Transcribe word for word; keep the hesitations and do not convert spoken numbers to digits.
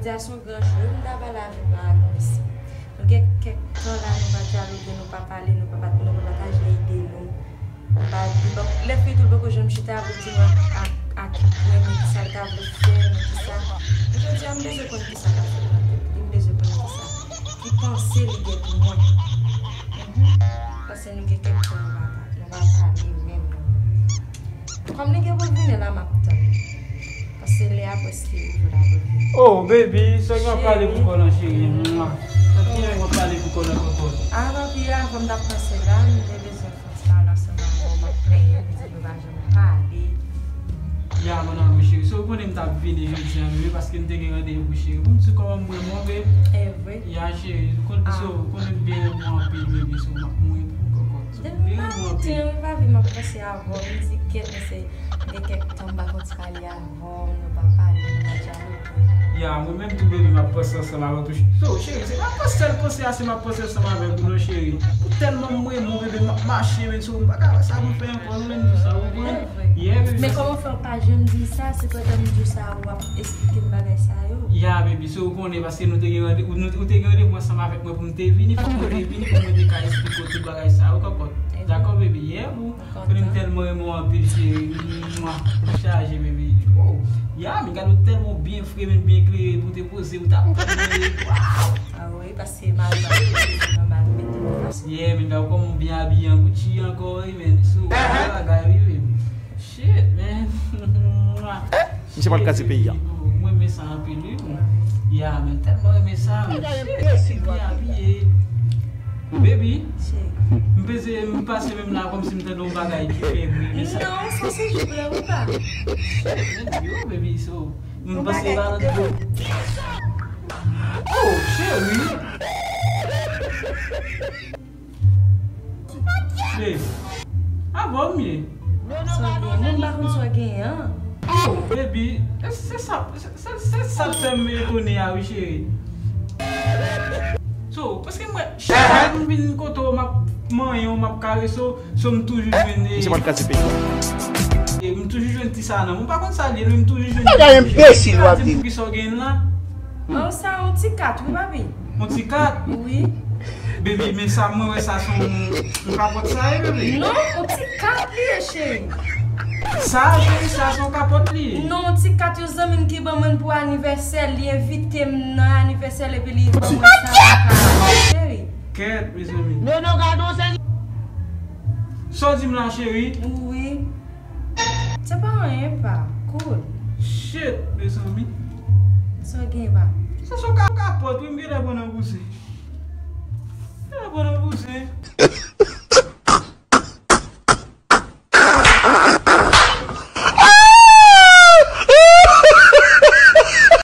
Sa se yon gran jou wi, m ta ba lavi m a Agnes. Nou gen kèk tan la, nou pa dyaloge, nou pa pale, nou pa, nou pa pataje ide nou. Nou pa, nou pa, lè fini tou, nou poko janm chita pou di nou a, a, a ki pwen, men kisa l ta vle fè, men kisa. Men jodi a, m bezwen konn kisa l ap fè nan tèt li, m bezwen konn kisa, ki panse li gen pou mwen. Mhm. Paske nou gen kèk tan nou pa, nou pa pale menm. Kòm li gen pou l vini la, m ap tann. Paske lè a prèske rive la pou l vini. Oh, baby, sa w ap pale pou kò lan, cheri? Mwa. Sa w ap pale pou kò lan, kòkòt? Ah, papi, avan m t ap panse la, m te bezwen fè yon ti pale ansanm avè w, m ap plenyen, m di nou pa janm pale. Ya, mon amour, cheri. So, ou konnen m t ap vini jodi a, bebe, paske m te gen randevou, cheri. Pou m di kòman m renmen w, bebe. E vre? Ya, cheri. Ou konn, so, ou konnen m byen renmen w anpil, bebe, so, m ap mouri pou ou, kòkòt. Depi m pa kontan, wi, papi, m ap panse avè w. M di, kèt, mesye, gen kèk tan m pa konn sa li avè w, nou pa pale, nou pa dyaloge. Ya, mwen menm tou, bebe, m ap panse ansanm avè w tou. So, cheri, se pa panse, sèl panse a, se m ap panse ansanm avè w, non, cheri. Pou tèlman m renmen w, bebe, m ap mache, men, so, m pa ka wè sa pou m fè ankò, non, menm tou sa, ou konprann? Yeah, bebe. Men kòman fè w pa janm di sa, se pandan m di w sa, w ap eksplike m bagay sa yo? Ya, bebe, so, ou konnen, paske nou te gen rande-, nou, ou te gen randevou ansanm avèk mwen pou m te vini, fòk mwen te vini, pou mwen te ka eksplike w tout bagay sa yo, kòkòt. Dakò, bebe, yeah, boo. Konnen m tèlman renmen w anpil, cheri. Mwa, m chaje, bebe. Oh, ya, men gade w tèlman byen fre, men byen klere, pou te poze, ou t ap tann mwen. Wow! Ah wi, paske m al, m al mete m fason. Yeah, men gade w kòman w byen abiye an Gucci ankò, wi, men. So, bagay, wi, wi. Shit, man. Mwa. Misye pral kraze peyi a. Mwen renmen sa anpil, wi. Ya, men tèlman renmen sa, men shit, li byen abiye. Baby, m peze, m pase menm la kòmsi m tande yon bagay ki fè m renmen sa. Non, sa se jip la, wi, pa. Shit, men yo, baby, so, m pase la. Oh, cheri. Hey, avè w m ye. Sa w gen? Mwen pa konn sa w genyen an. Oh, baby, se, se sa, se, se, se sa k fè m etone a, wi, cheri. So, paske mwen, chak fwa m vin kote w, m ap manyen w, m ap karese w, so m toujou jwenn, e, misye pral kraze peyi a. E m toujou jwenn ti sa nan men w. M pa konn sa l ye, men m toujou jwenn. Bagay enbesil w ap di. Di m poukisa w genyen l la. Oh, sa yon ti kat, wi, papi. Yon ti kat? Wi. Baby, men sa mwen wè sa se yon, yon kapòt sa ye, baby. Non, yon ti kat li ye, cheri. Sa, cheri, sa se yon kapòt li ye. Non, yon ti kat yon zanmi m ki ban mwen pou anivèsè, li envite m nan anivèsè l epi li ban mwen sa, cheri. Kèt, mezanmi. Non, non, gade yon seri. Sa w di m la, cheri? Wi. Se pa anyen, pa. Cool. Shit, mezanmi. Sa w gen, pa? Sa se yon ka-, kapòt, wi, m genlè pran nan bouzen. M genlè pran nan bouzen.